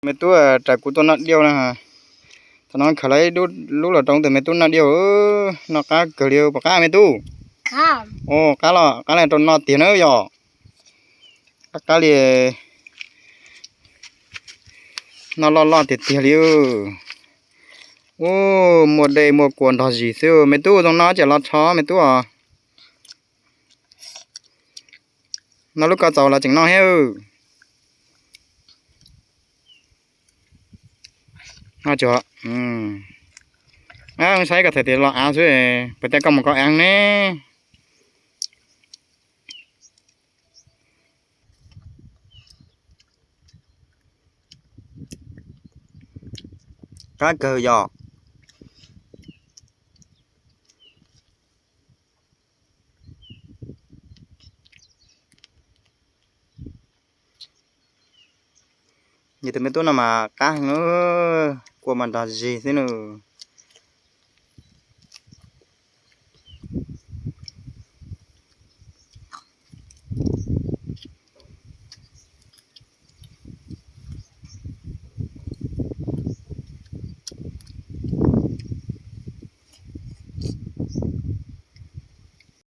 Me tub, rais kuv tuaj noj diauj na. Thaum no khaws los ib lub los rau tus me tub noj diauj. Noj qab kawg li, puas qab me tub? Ua qab los qab li rau no tiag na yom. Qab qab li. Noj loj loj tiag tiag li. Ub, muaj dej muaj kua nrog zis xwb. Me tub, zoo no ces los rho me tub os. Noj lub ko txaus los tseem noj thiab. Noj tsuag. Saib koj thaum twg los av xwb, puas tias koj mus koj av ne? Qab kawg yom. Yog tus me tub no mas qab heev, kua mas nrog zis xwb nws.